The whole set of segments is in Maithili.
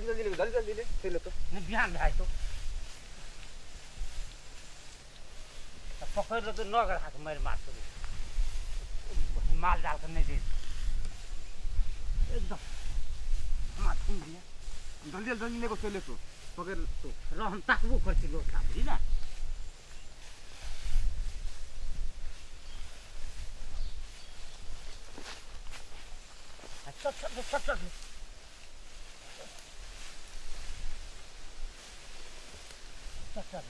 जल्दी जल्दी ले जल्दी जल्दी ले फिर ले तो नहीं बिहान भाई तो पकड़ लो तो नौ गढ़ा के मार मार माल डाल कर नहीं दे एकदम मार तुम दिया जल्दी जल्दी ले को ले तो पकड़ तो र हम ताकबो करছি लोग बुझी ना चल चल चल चल चल चल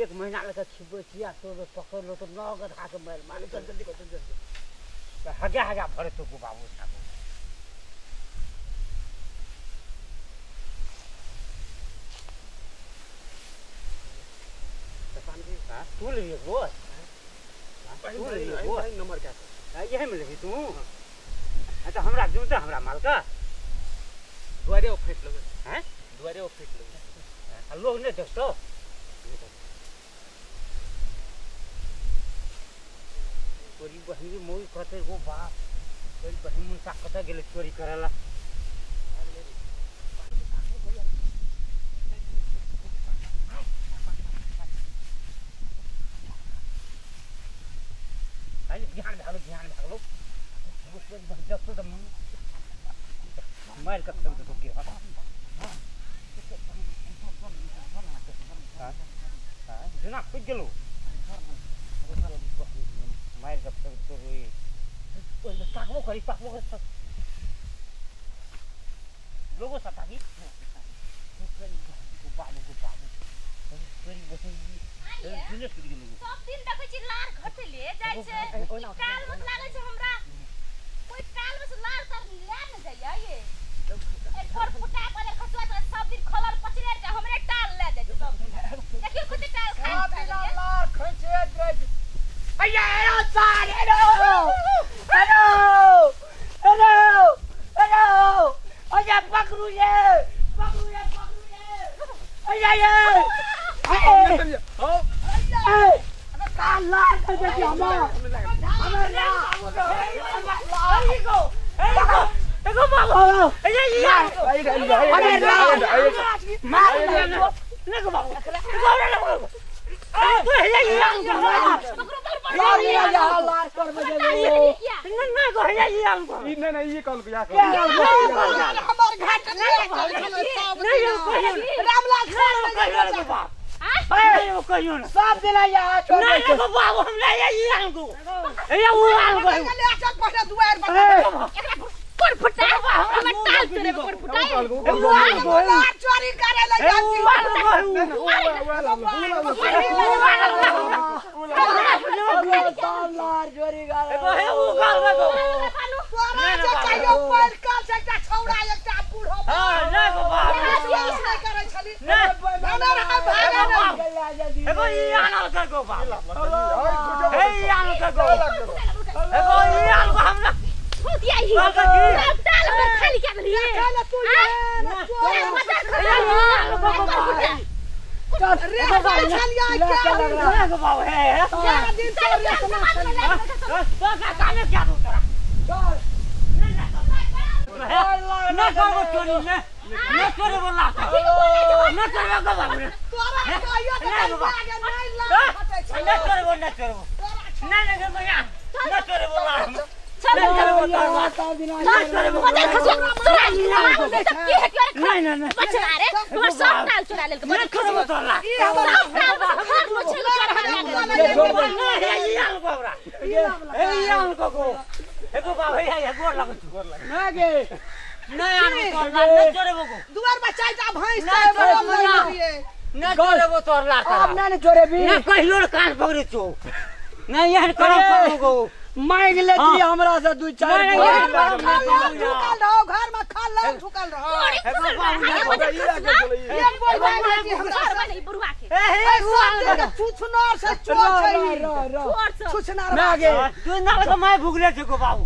एक महीना लगा छिपे छिया तो पकड़ लो तो नौ गधा के मार मार जल्दी जल्दी जल्दी जल्दी हगा हगा भरे तो को बाबू साहब तू ले वो तू ले वो नंबर क्या है यही में लेबी तू तो हमरा जुमता हमरा माल का दुआरे ओ फेंक लोगे हैं दुआरे ओ फेंक लोगे लोग नहीं देखतो चोरी बहिनी मोई कहते वो बाप चोरी बहिनी मुंसा कत गेले चोरी करेला अरे बिहान भागलो जस्तो त मार कत तो गिरा जुना खुद गेलो मार कत तो रोई ताकबो करी ताकबो करी लोगो सताकी बाबू को बाबू चोरी बहिनी जुने खुद गेलो सब दिन देखै छी लार घटले जाइ छै काल मत लागै छै हमरा कोई काल में से लार तर ले न जाइया ये एक पर फुटा पर खसुआ त सब दिन खलर पचरे के हमरे टाल ले जाइ छै सब दिन देखियो कते टाल खा लार खचे जाइ अया हेलो सार हेलो हेलो हेलो हेलो अया पकड़ू ये पकड़ू ये पकड़ू ये अया ये लार कर दे हमरा हमरा ला एगो बाबू ए ये अरे मार ने गो बाबू एगो ए ये लार ये लार कर बजे न न गो ये ई न न ई कॉल या हमर घाट नहीं रामलाल कहियो बाप ए कहियो ना सब दिला या छोड़ नहीं नहीं बाबू हम नहीं ये आंगो ए वो आंगो ले चल पहले दुआर पर एकरा पर फुटा हमर टाल तोरे पर फुटा लार चोरी करे ले जाती लार चोरी करे ए वो गाल गो तोरा जे कहियो पर काल से एकटा छौड़ा एकटा बूढ़ो हां ना गो बाबू नहीं करे छली ना ना ना भागे ना एगो ई आनल कर गो बाबू ए ई आनल कर गो एगो ई आनल को हमरा दिया ही सब टाल हमर खाली के देलिए तू ये चल रे छलिया क्या गो बाबू है क्या दिन तो रे तो का कामे क्या दू तोरा चल ना करबो चोरी ने ना करबो लात ना करबो गो बाबू ने तोरा कहियो त लागे नहीं लाग हटे छै ना करबो ना करबो ना ना गो भैया ना करबो लात चल नहीं नहीं नहीं बचना रे हमर सब टाल चुरा लेल ना करबो तोरा ई हमर सब टाल खर लोछे चोर हम ए ई आल गोबरा ए ई आल गो एगो बाबू हे गोर लागो गोर लागो ना गे नहीं आनो तोर लात ना चोरेबो गो दुआर पर चारिटा भैंस छै ना चोरेबो तोर लात अब ना ने चोरेबी ना कहियो कान पकड़े छो ना एहन करम करबो गो मांग लेती हमरा से दू चार ढुकल रहो घर में खा लो ढुकल रहो एक बोल मांग लेती हमरा से बुढ़वा के ए सब छुछनार से चोर छै छुछनार ना गे तू ना तो मैं भुगले छो गो बाबू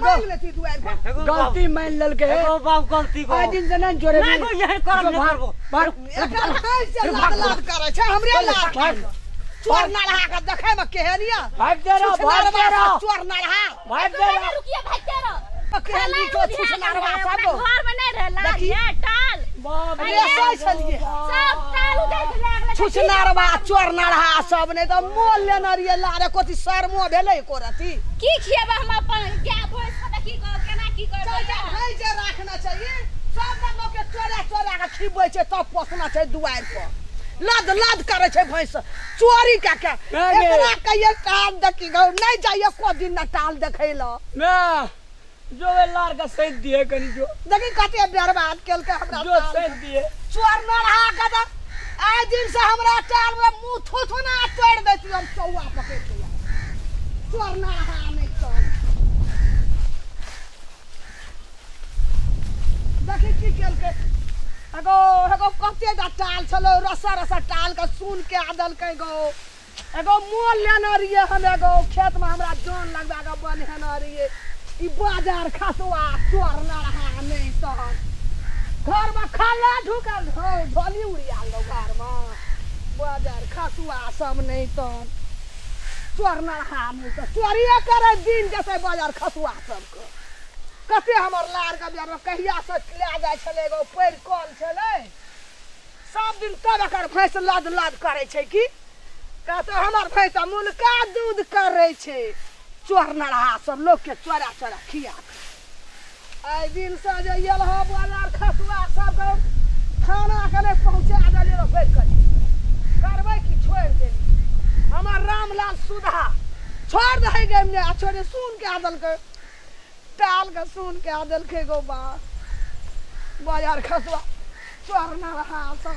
मांग लेती दुआर पर गलती मान ललके एगो बाबू गलती को आ दिन से ना चोरेबी ना गो एहन करम न करबो एकर भैंस से लाद लाद करे छै हमरे लाद चोर नरहा के देखे में केहन या भाग दे रहा भाग दे रहा चोर नरहा भाग दे रहा रुकिए भागते रहो। केहन तो छुछनारवा सब घर में नहीं रहला ये टाल बाप रे सही छलिए सब टाल उधर के लागल छुछनारवा चोरनारहा सब नहीं तो मोल लेना रहिए लारे कोथी शर्मो भेलै एको रति की खिएबा हम अपन गाय भैंस के की कर केना की करबै चल चल जे राखना चाहिए सब लोग के चोरा चोरा के खिबै छै तब पोसना छै दुआरि पर लद लद करे छै भैंस चोरी के के एकरा कहिए टाल देखी गौ नहीं जाइए को दिन ना टाल देखै ल मैं जो वे लार का सही दिए कनी जो देखी कते बर्बाद केलकै हमरा जो सही दिए चोर न रहा के त आइ दिन से हमरा टाल में मुंह थुथुना तोड़ दैती हम चौआ पकड़ के चोर न रहा नहीं तो देखी की केलकै एगो एगो कते दा टाल छलो रसा रसा टाल के सुन के आदल के गो एगो मोल लेना रहिए हम एगो खेत में हमरा जान लगबा के बन्हेना रहिए ई बाजार खसुआ चोर न रहा नहीं तहन घर में खाला ढुकल हो ढोली उड़िया लो घर में बाजार खसुआ सब नहीं तहन चोर न रहा नहीं तो चोरिए करे दिन जैसे बाजार खसुआ सबके कते हमर लार के बियाह में कहिया से ले जाइ छलै एगो पैर कल छलै सब दिन तब एकर भैंस लद लद करै छै की कहते हमर भैंस मुलका दूध करै छै चोर नरहा सब लोग के चोरा चोरा खिया आइ दिन से जे आयल ह बाजार खसुआ सब खाना के नहि पहुँचा देलियै भरि कऽ करबै की छोड़ि देली हमर रामलाल सुधा छोड़ दही गेम आ छोड़े सुन के आ देलकै टाल के सुन के आ देलकै गो बा बाजार खसुआ चोर नरहा सब।